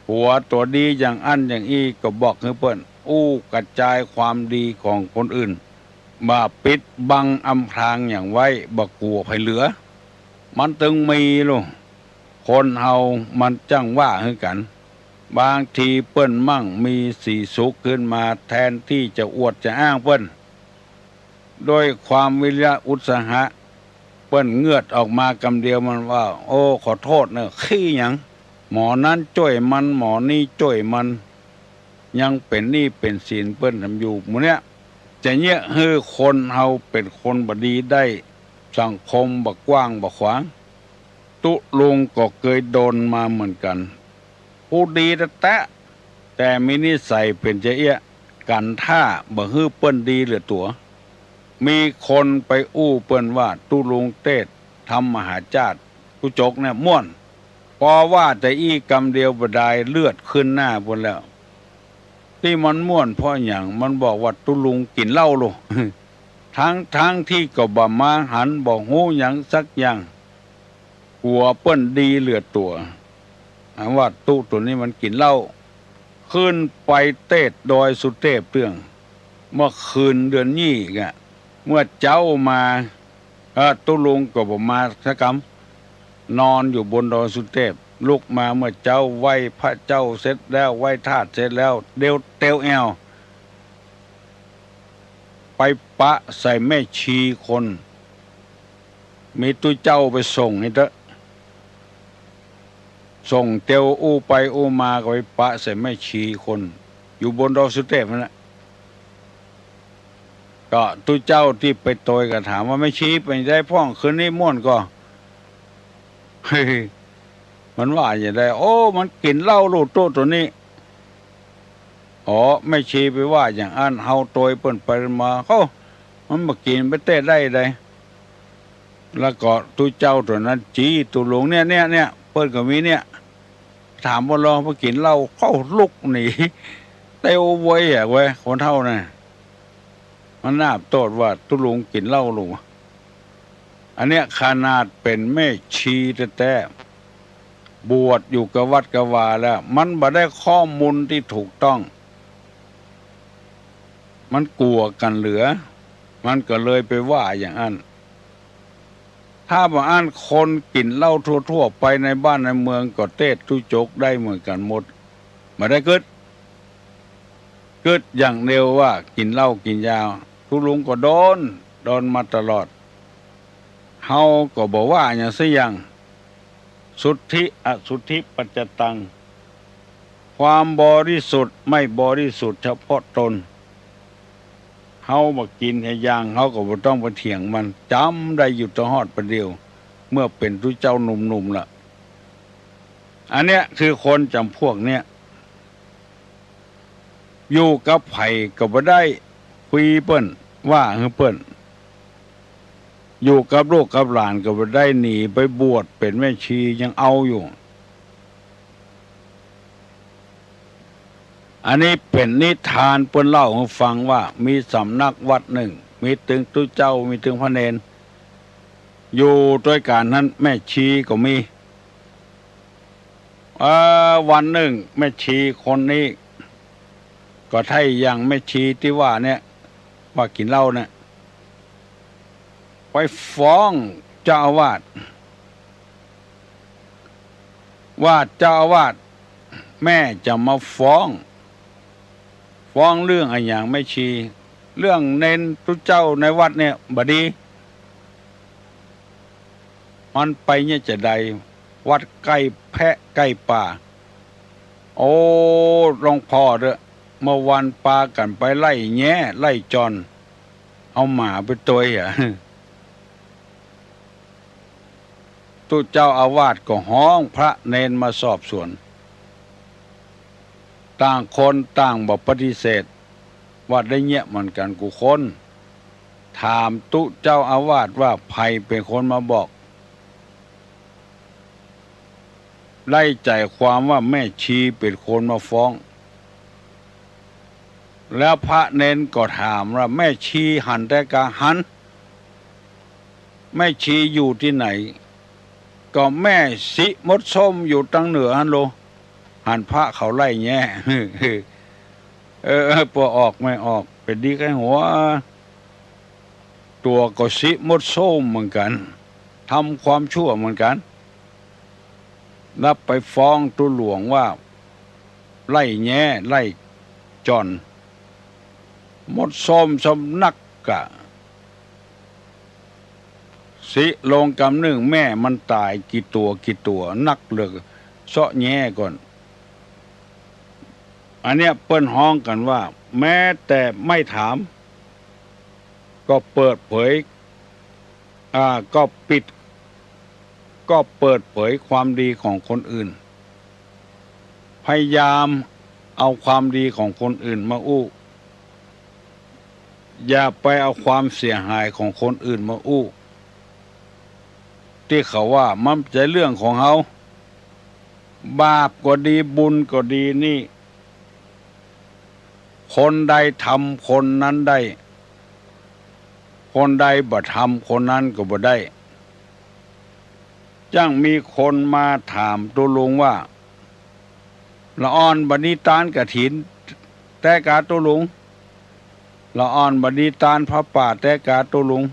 ผัวตั๋วดีอย่างอั้นอย่างอี้ก็บอกหื้อเปิ้น อู้กระจายความดีของคนอื่น บ่ปิดบังอำพรางหยังไว้ บ่กั๋วใผเหลือ มันตึงมีลูก คนเฮามันจั้งว่าหื้อกั๋น บางทีเปิ้นมั่งมีสีสุขขึ้นมา แทนตี้จะอวดจะอ้างเปิ้น ด้วยความวิริยะอุตสาหะ เปิ้นเงือดออกมากำเดียวมันว่า โอ้ ขอโต้ษเน่อ ขี้หยัง หมอนั้นจ้วยมัน หมอนี้จ้วยมัน ยังเป๋นหนี้เป๋นสินเปิ้นทำอยู่หมู่เนี้ย จะเยียะหื้อคนเฮาเป๋นคนบ่ดีได้ สังคมบ่กว้างบ่ขวาง ตุ๊ลุงก็เกยโดนมาเหมือนกั๋น ผู้ดีแต๊ๆ แต่มีนิสัยเป๋นจาเอี้ยะ กั๋นถ้าบ่หื้อเปิ้นดีเหลือตั๋ว มีคนไปอู้เปิ้นว่าตุ๊ลุงเตศน์ธรรมมหาจ้าด ตุ๊จกเนี่ยม่วน ปอว่าแต่อี้กำเดียวบ่ดายเลือดขึ้นหน้าปู้นแล้ว ตี้มันม่วนเพราะหยัง มันบอกว่าตุ๊ลุงกิ๋นเหล้าลูก ทั้งๆ ตี้ก็บ่มาหัน บ่ฮู้หยังสักอย่าง กั๋วเปิ้นดีเหลือตั๋ว อันว่าตุ๊ตัวนี้มันกิ๋นเหล้า ขึ้นไปเตศน์ดอยสุเตพเตื้อง เมื่อคืนเดือนยี่กะ เมื่อเจ๊ามา เออ ตุ๊ลุงก็บ่มาสักกำ นอนอยู่บนดอยสุเตพ ลุกมาเมื่อเจ๊า ไหว้พระเจ้าเสร็จแล้ว ไหว้ธาตุเสร็จแล้ว เตียวเตียวแอ่ว ไปปะใส่แม่ชีคน มีตุ๊เจ้าไปส่งหื้อเต๊อะ ส่งเตียวอู้ไปอู้มาก็ไปปะใส่แม่ชีคน อยู่บนดอยสุเตพนั่นแหละ ก็ตุ๊เจ้าตี้ไปตวยก็ถามว่า แม่ชีเป๋นไงพ่อง คืนนี้ม่วนก่อ เฮ้ย มันว่าอย่างใด โอ้ มันกิ๋นเหล้าลูกตุ๊ตัวนี้ อ๋อ แม่ชีไปว่าอย่างอั้น เฮาตวยเปิ้นไปมา โอ้ มันบ่กิ๋นไปเต๊ได้ใด แล้วก็ตุ๊เจ้าตัวนั้นจี้ตุ๊ลุง เนี่ย เนี่ย เนี่ย เปิ้นก็มีเนี่ย ถามเปิ้นลอง เปิ้นกิ๋นเหล้า เข้าลุกหนี เตียวเว้ยอะเว้ย คนเฒ่าน่ะ มันนาบโต้ษว่าตุ๊ลุงกิ๋นเหล้าลูก อันเนี้ยขนาดเป๋นแม่ชีแต๊ๆ บวชอยู่กับวัดกับวาแล้ว มันบ่ได้ข้อมูลตี้ถูกต้อง มันกั๋วกั๋นเหลือ มันก็เลยไปว่าอย่างอั้น ถ้าบ่อั้นคนกิ๋นเหล้าทั่วๆ ไปในบ้านในเมืองก็เตศน์ตุ๊จกได้เหมือนกั๋นหมด บ่ได้กึ๊ด กึ๊ดอย่างเดียวว่ากิ๋นเหล้ากิ๋นยา ตุ๊ลุงก็โดน โดนมาตลอด เฮาก็บ่ว่าหยังสักอย่าง สุทธิอสุทธิปัจจตัง ความบริสุทธิ์ไม่บริสุทธิ์เฉพาะตน เฮาบ่กิ๋นหยัง เฮาก็บ่ต้องไปเถียงมัน จ๋ำได้อยู่ตะฮอดปะเดี่ยว เมื่อเป๋นตุ๊เจ้าหนุ่มๆ ละ อันเนี้ยคือคนจ๋ำพวกเนี้ย อยู่กับใผก็บ่ได้ คุยเปิ้น ว่าหื้อเปิ้น อยู่กับลูกกับหลานก็บ่ได้ หนีไปบวชเป๋นแม่ชียังเอาอยู่ อันนี้เป๋นนิทานเปิ้นเล่าหื้อฟังว่า มีสำนักวัดนึ่ง มีตึงตุ๊เจ้า มีตึงพระเณร อยู่ตวยกั๋นนั้น แม่ชีก็มี เอ่อ วันนึ่งแม่ชีคนนี้ ก็ใช่อย่างแม่ชีตี้ว่าเนี่ย ว่ากิ๋นเหล้าเนี่ย ไปฟ้องเจ้าอาวาส ว่าเจ้าอาวาส แม่จะมาฟ้อง ฟ้องเรื่องอะหยังแม่ชี เรื่องเณรตุ๊เจ้าในวัดเนี่ยบ่ดี มันไปเนี่ยจะใด วัดใก้แพะใก้ป่า โอ้ หลวงพ่อเต๊อะ เมื่อวานปากั๋นไปไล่แย้ไล่จ่อน เอาหมาไปตวยอะ ตุ๊เจ้าอาวาสก็ฮ้องพระเณรมาสอบสวน ต่างคนต่างบ่ปฏิเสธ ว่าได้เยียะเหมือนกั๋นกู้คน ถามตุ๊เจ้าอาวาสว่าใผเป๋นคนมาบอก ได้ใจ๋ความว่าแม่ชีเป๋นคนมาฟ้อง แล้วพระเณรก็ถามว่า แม่ชีหันแต๊กา หัน แม่ชีอยู่ตี้ไหน ก็แม่สิมดส้มอยู่ตังเหนือหั้นโล หันพระเขาไล่แย้ เออ ปอออกไม่ออก เป๋นดีใก้หัว ตั๋วก็สิมดส้มเหมือนกั๋น ทำความชั่วเหมือนกั๋น แล้วไปฟ้องตุ๊หลวงว่า ไล่แย้ไล่จ่อน หมดโสมสำนักกะ สิลงกำนึ่งแม่มันต๋ายกี่ตั๋วกี่ตั๋วนักเหลือ เซาะแย้ก่อน อันเนี้ยเปิ้นฮ้องกั๋นว่า แม้แต่ไม่ถาม ก็เปิดเผย อ่า ก็ปิด ก็เปิดเผยความดีของคนอื่น พยายามเอาความดีของคนอื่นมาอู้ อย่าไปเอาความเสียหายของคนอื่นมาอู้ ตี้เขาว่ามันบ่ใจ้เรื่องของเฮา บาปก็ดีบุญก็ดีนี่ คนใดทำคนนั้นได้ คนใดบ่ทำคนนั้นก็บ่ได้ จั้งมีคนมาถามตุ๊ลุงว่า ละอ่อนบ่ดีตานกฐินแต๊กาตุ๊ลุง ละอ่อนบ่ดีตานผ้าป่าแต๊กาตุ๊ลุง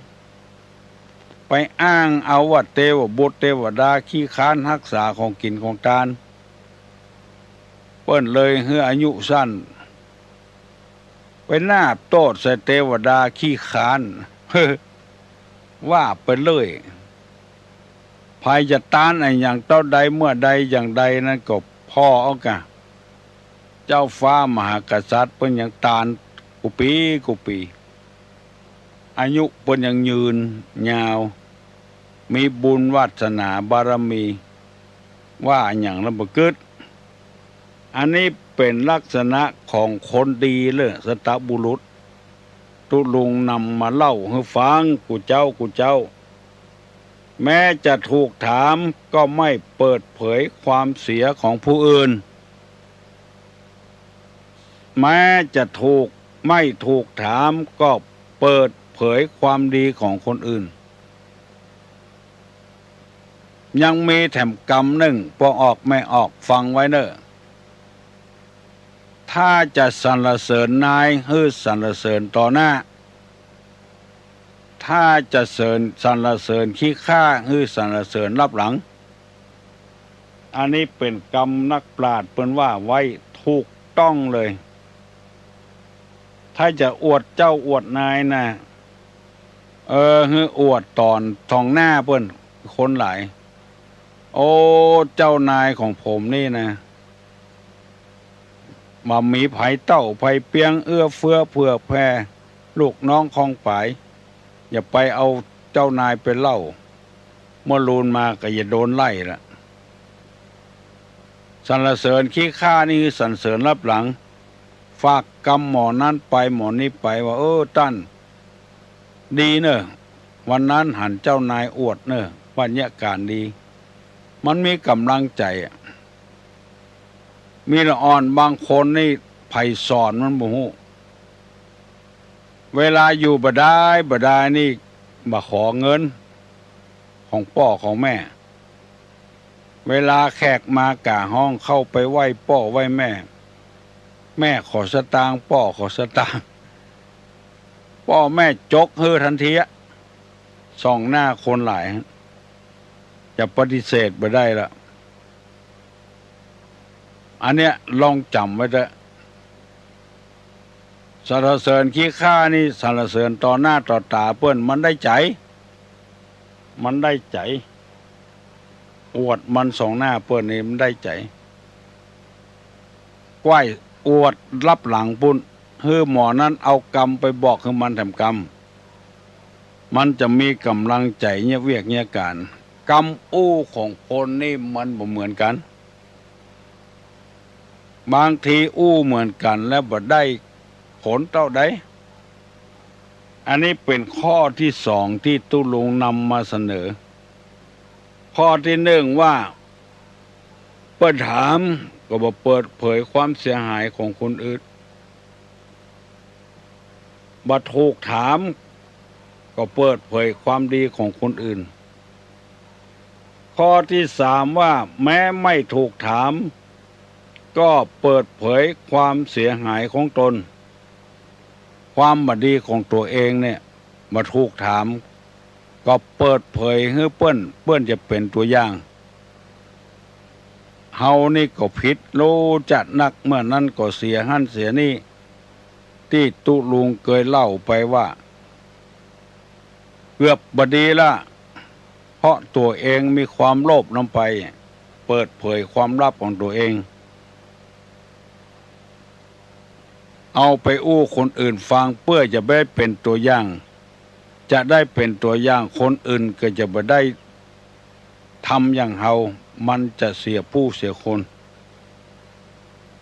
ไปอ้างเอาว่าเตวบุตรเตวดาขี้ค้านฮักษาของกิ๋นของตาน เปิ้นเลยหื้ออายุสั้น ไปนาบโต้ษใส่เตวดาขี้ค้าน ว่าไปเลย ใผจะตานอะหยังเต้าใดเมื่อใดอย่างใดนั้นก็ผ่อเอากา เจ้าฟ้ามหากษัตริย์เปิ้นยังตานกู้ปี๋กู้ปี๋ อายุเปิ้นยังยืนยาว มีบุญวาสนาบารมี ว่าอะหยังละบ่กึ๊ด อันนี้เป๋นลักษณะของคนดีเลย สัตบุรุษ ตุ๊ลุงนำมาเล่าหื้อฟังกู้เจ๊ากู้เจ๊า แม้จะถูกถามก็ไม่เปิดเผยความเสียของผู้อื่น แม้จะถูก ไม่ถูกถามก็เปิดเผยความดีของคนอื่น ยังมีแถมกำนึ่ง ป้อออกแม่ออกฟังไว้เน่อ ถ้าจะสรรเสริญนายหื้อสรรเสริญต่อหน้า ถ้าจะเสริญ สรรเสริญขี้ข้าหื้อสรรเสริญลับหลัง อันนี้เป๋นกำนักปราชญ์เปิ้นว่าไว้ถูกต้องเลย ถ้าจะอวดเจ้าอวดนายนะ เออ หื้ออวดต่อส่องหน้าเปิ้น คนหลาย โอ้ เจ้านายของผมนี่นะ บ่มีใผเต้าใผเปียงเอื้อเฟื้อเผื่อแผ่ ลูกน้องคองป๋าย อย่าไปเอาเจ้านายไปเล่า เมื่อลูนมาก็อย่าโดนไล่ละ สรรเสริญขี้ข้านี่สรรเสริญลับหลัง ฝากกำหมอนั้นไปหมอนี้ไปว่า เออ ต้าน ดีเน่อ วันนั้นหันเจ้านายอวดเน่อ บรรยากาศดี มันมีก๋ำลังใจ๋อะ มีละอ่อนบางคนนี่ใผสอนมันบ่ฮู้ เวลาอยู่บ่ดายบ่ดายนี่ บ่ขอเงินของป้อของแม่ เวลาแขกมาก่าห้องเข้าไปไหว้ป้อไหว้แม่ แม่ขอสตางค์ ป้อขอสตางค์ ป้อแม่จกหื้อตันทีอะ ส่องหน้าคนหลาย จะปฏิเสธบ่ได้ละ อันเนี้ยลองจ๋ำไว้เต๊อะ สรรเสริญขี้ข้านี่สรรเสริญต่อหน้าต่อต๋าเปิ้น มันได้ใจ๋ มันได้ใจ๋ อวดมันส่องหน้าเปิ้นนี่มันได้ใจ๋ กว้ายอวดลับหลังปุ้น หื้อหมอนั้นเอากำไปบอกหื้อมันแถมกำ มันจะมีก๋ำลังใจ๋เยียะเวียกเยียะก๋าน กำอู้ของคนนี่มันบ่เหมือนกั๋น บางทีอู้เหมือนกั๋นแล้วบ่ได้ผลเต้าใด อันนี้เป๋นข้อตี้สองตี้ตุ๊ลุงนำมาเสนอ ข้อตี้นึ่งว่า เปิ้นถามก็บ่เปิดเผยความเสียหายของคนอื่น บ่ถูกถามก็เปิดเผยความดีของคนอื่น ข้อตี้สามว่า แม้ไม่ถูกถาม ก็เปิดเผยความเสียหายของตน ความบ่ดีของตั๋วเองเนี่ย บ่ถูกถาม ก็เปิดเผยหื้อเปิ้น เปิ้นจะเป๋นตั๋วอย่าง เฮานี่ก็ผิด ฮู้จักนัก เมื่อนั้นก็เสียหั้นเสียนี่ ตี้ตุ๊ลุงเกยเล่าไปว่า เกือบบ่ดีละ เพราะตั๋วเองมีความโลภนำไป เปิดเผยความลับของตั๋วเอง เอาไปอู้คนอื่นฟัง เปื้อจะได้เป๋นตั๋วอย่าง จะได้เป๋นตั๋วอย่าง คนอื่นก็จะบ่ได้ทำอย่างเฮา มันจะเสียผู้เสียคน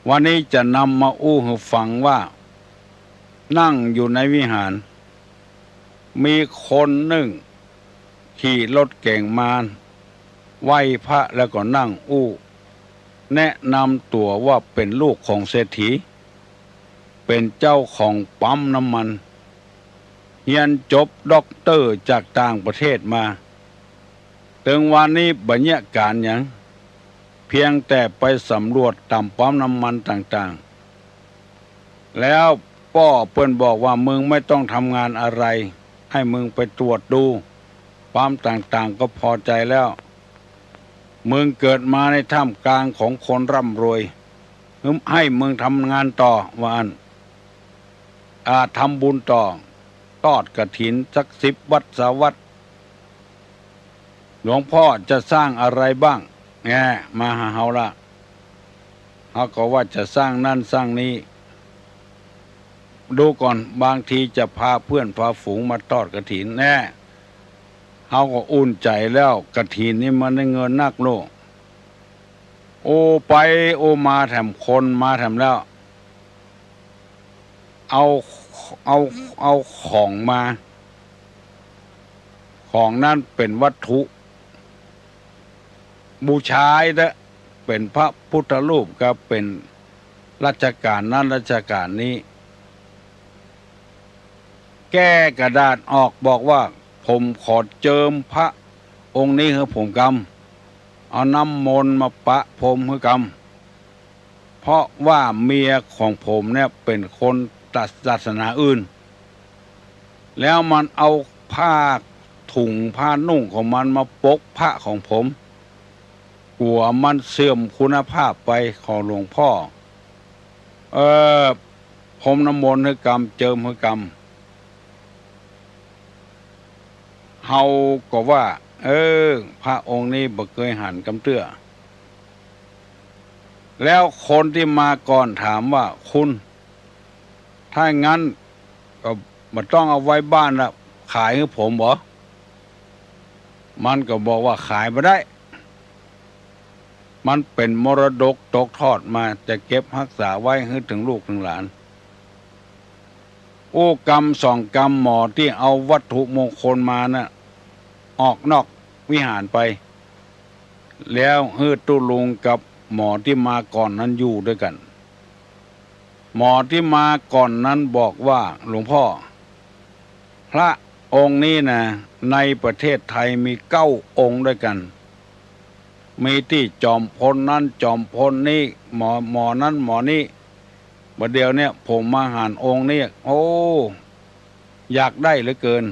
วันนี้จะนำมาอู้หื้อฟังว่า นั่งอยู่ในวิหาร มีคนนึ่งขี่รถเก๋งมาไหว้พระแล้วก็นั่งอู้ แนะนำตั๋วว่าเป๋นลูกของเศรษฐี เป๋นเจ้าของปั๊มน้ำมัน เฮียนจบด็อกเตอร์จากต่างประเทศมา เถิงวันนี้บ่เยียะก๋านหยัง เพียงแต่ไปสำรวจต๋ามปั๊มน้ำมันต่างๆ แล้วป้อเปิ้นบอกว่า มึงไม่ต้องทำงานอะไร ให้มึงไปตรวจดูปั๊มต่างๆ ก็พอใจแล้ว มึงเกิดมาในท่ามกลางของคนร่ำรวย ให้มึงทำงานต่อ ว่าอั้น อ่า ทำบุญต่อ ทอดกฐินสักสิบวัดซาววัด หลวงพ่อจะสร้างอะไรบ้าง แง่ มาหาเฮาละ เฮาก็ว่าจะสร้างนั่นสร้างนี่ ดูก่อน บางทีจะพาเพื่อนพาฝูงมาทอดกฐิน แน่ เฮาก็อุ่นใจ๋แล้ว กฐินนี่มันได้เงินนักโลก โอ้ไปโอ้มาแถมคนมาแถมแล้ว เอา เอา เอาของมา ของนั้นเป๋นวัตถุบูชาเต๊อะ เป๋นพระพุทธรูปก็เป๋นรัชกาลนั้นรัชกาลนี้ แก้กระดาษออกบอกว่า ผมขอเจิมพระองค์นี้หื้อผมกำ เอาน้ำมนต์มาปะพรมหื้อกำ เพราะว่าเมียของผมเนี่ยเป๋นคนศาสนาอื่น แล้วมันเอาผ้าถุงผ้านุ่งของมันมาปกพระของผม กั๋วมันเสื่อมคุณภาพไป ขอหลวงพ่อ เอ่อ พรมน้ำมนต์หื้อกำ เจิมหื้อกำ เฮาก็ว่า เออ พระองค์นี้บ่เกยหันกำเตื้อ แล้วคนตี้มาก่อนถามว่า คุณ ถ้าอย่างนั้นก็บ่ต้องเอาไว้บ้านละ ขายหื้อผมบ่ มันก็บอกว่าขายบ่ได้ มันเป๋นมรดกตกทอดมา จะเก็บฮักษาไว้หื้อเถิงลูกเถิงหลาน อู้กำสองกำ หมอตี้เอาวัตถุมงคลมาน่ะ ออกนอกวิหารไป แล้วหื้อตุ๊ลุงกับหมอตี้มาก่อนนั้นอยู่ด้วยกั๋น หมอตี้มาก่อนนั้นบอกว่า หลวงพ่อ พระองค์นี้นะ ในประเทศไทยมีเก้าองค์ด้วยกั๋น มีตี้จอมพลนั้นจอมพลนี้ หมอ หมอนั้นหมอนี้ บ่าเดี่ยวเนี่ยผมมาหันองค์นี้ โอ้ อยากได้เหลือเกิน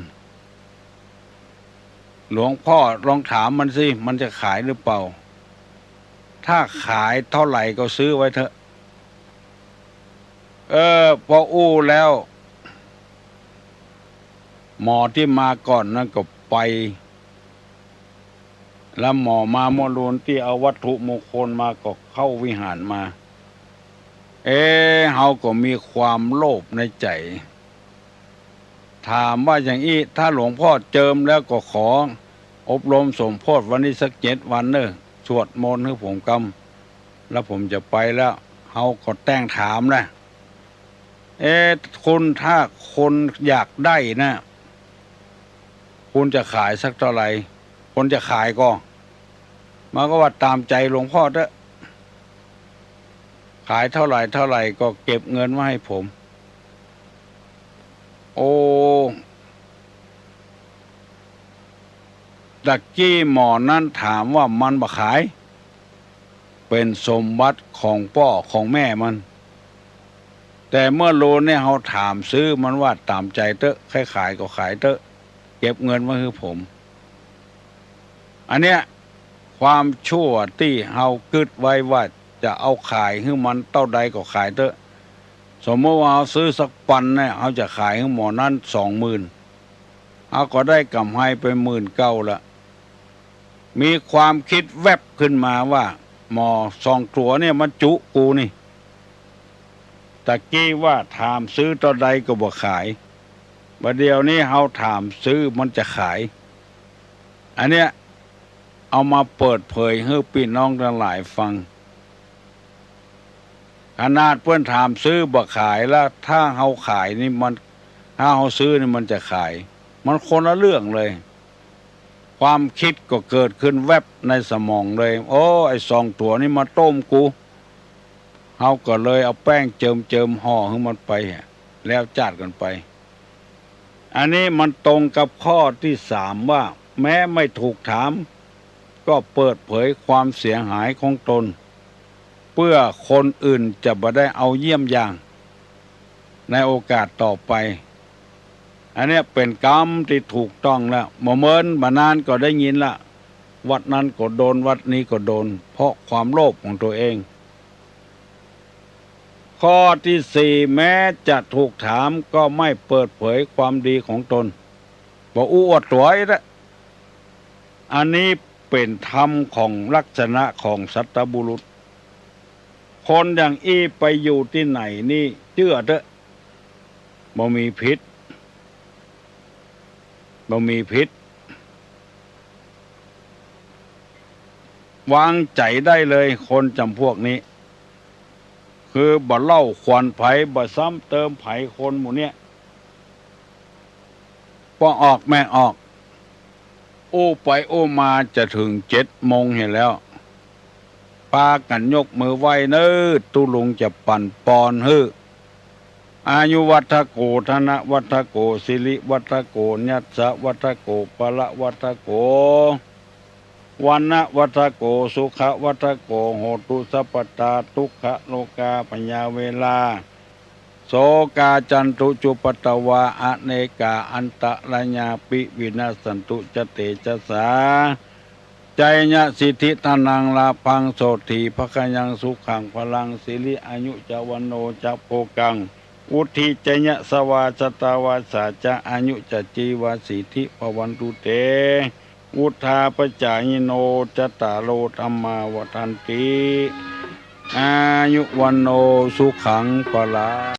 หลวงพ่อลองถามมันสิ มันจะขายหรือเปล่า ถ้าขายเท่าไหร่ก็ซื้อไว้เถอะ เออ พออู้แล้ว หมอตี้มาก่อนนั้นก็ไป แล้วหมอมาเมื่อลูนตี้เอาวัตถุมงคลมาก็เข้าวิหารมา เอ๊ะ เฮาก็มีความโลภในใจ๋ ถามว่าอย่างอี้ ถ้าหลวงพ่อเจิมแล้วก็ขออบรมสมโภชวันนี้สักเจ็ดวันเน่อ สวดมนต์หื้อผมกำ แล้วผมจะไปแล้ว เฮาก็แต่งถามนะ เอ๊ะ คุณ ถ้าคนอยากได้นะ คุณจะขายสักเท่าไหร่ คนจะขายก็ มันก็ว่าต๋ามใจ๋หลวงพ่อเต๊อะ ขายเท่าไหร่เท่าไหร่ก็เก็บเงินไว้ให้ผม โอ้ ตะกี้หมอนั้นถามว่ามันบ่ขาย เป๋นสมบัติของป้อของแม่มัน แต่เมื่อลูนเนี่ยเฮาถามซื้อ มันว่าต๋ามใจ๋เต๊อะ ใค่ขายก็ขายเต๊อะ เก็บเงินไว้หื้อผม อันเนี้ย ความชั่วตี้เฮากึ๊ดไว้ว่าจะเอาขายหื้อมันเต้าใดก็ขายเต๊อะ สมมติว่าเฮาซื้อสักปันเนี่ย เฮาจะขายหื้อหมอนั้นสองหมื่น เฮาก็ได้ก๋ำไรไปหมื่นเก้าละ มีความกึ๊ดแว็บขึ้นมาว่า หมอสองตั๋วเนี่ยมันจุกูนี่ ตะกี้ว่าถามซื้อเต้าใดก็บ่ขาย บ่าเดี่ยวนี้เฮาถามซื้อมันจะขาย อันเนี้ยเอามาเปิดเผยหื้อปี้น้องตังหลายฟัง ขนาดเปิ้นถามซื้อบ่ขายแล้ว ถ้าเฮาขายนี่มัน ถ้าเฮาซื้อนี่มันจะขาย มันคนละเรื่องเลย ความกึ๊ดก็เกิดขึ้นแว็บในสมองเลย โอ้ ไอ้สองตั๋วนี่มาต้มกู เฮาก็เลยเอาแป้งเจิมๆ ห่อหื้อมันไป แล้วจ้าดกั๋นไป อันนี้มันตรงกับข้อตี้สามว่า แม้ไม่ถูกถาม ก็เปิดเผยความเสียหายของตน เปื้อคนอื่นจะบ่ได้เอาเยี่ยงอย่าง ในโอกาสต่อไป อันเนี้ยเป๋นกำตี้ถูกต้องแล้ว บ่เมินบ่นานก็ได้ยินละ วัดนั้นก็โดน วัดนี้ก็โดน เพราะความโลภของตัวเอง ข้อตี้สี่ แม้จะถูกถามก็ไม่เปิดเผยความดีของตน บ่อู้อวดตั๋วอีกละ อันนี้เป๋นธรรมของลักษณะของสัตบุรุษ คนอย่างอี้ไปอยู่ตี้ไหนนี่เจื้อเต๊อะ บ่มีผิด บ่มีผิด วางใจ๋ได้เลย คนจ๋ำพวกนี้ คือบ่เล่าขวัญใผ บ่ซ้ำเติมใผ คนหมู่เนี้ย ป้อออกแม่ออก อู้ไปอู้มาจะเถิงเจ็ดโมงเหียแล้ว ปากั๋นยกมือไหว้เน่อ ตุ๊ลุงจะปั๋นปอนหื้อ อายุวัฑโฆ ธนวัฑโฆ สิริวัฑโฆ ยัสสะวัฑโฆ พละวัฑโฆ วรรณวัฑโฆ สุขวัฑโฆ โหตุสัพพตา ทุกขโรคาพยาเวรา โสกาจันตุจุปปตวา อเนกาอันตรายาปิ วินัสสันตุจะเตจสา จยะสิทธิธนังลาภัง โสฏฐีภะคะยัง สุขังพลัง สิริอายุจะวัณโณจะโภคัง วุฒีจะยะสวา ชะตาวาสาจะ อายุจะจีวา สีธิภะวันตุเต วุฒาปจายิโน จัตตาโร ธัมมา วัฑฒันติ อายุวัณโณ สุขังพลัง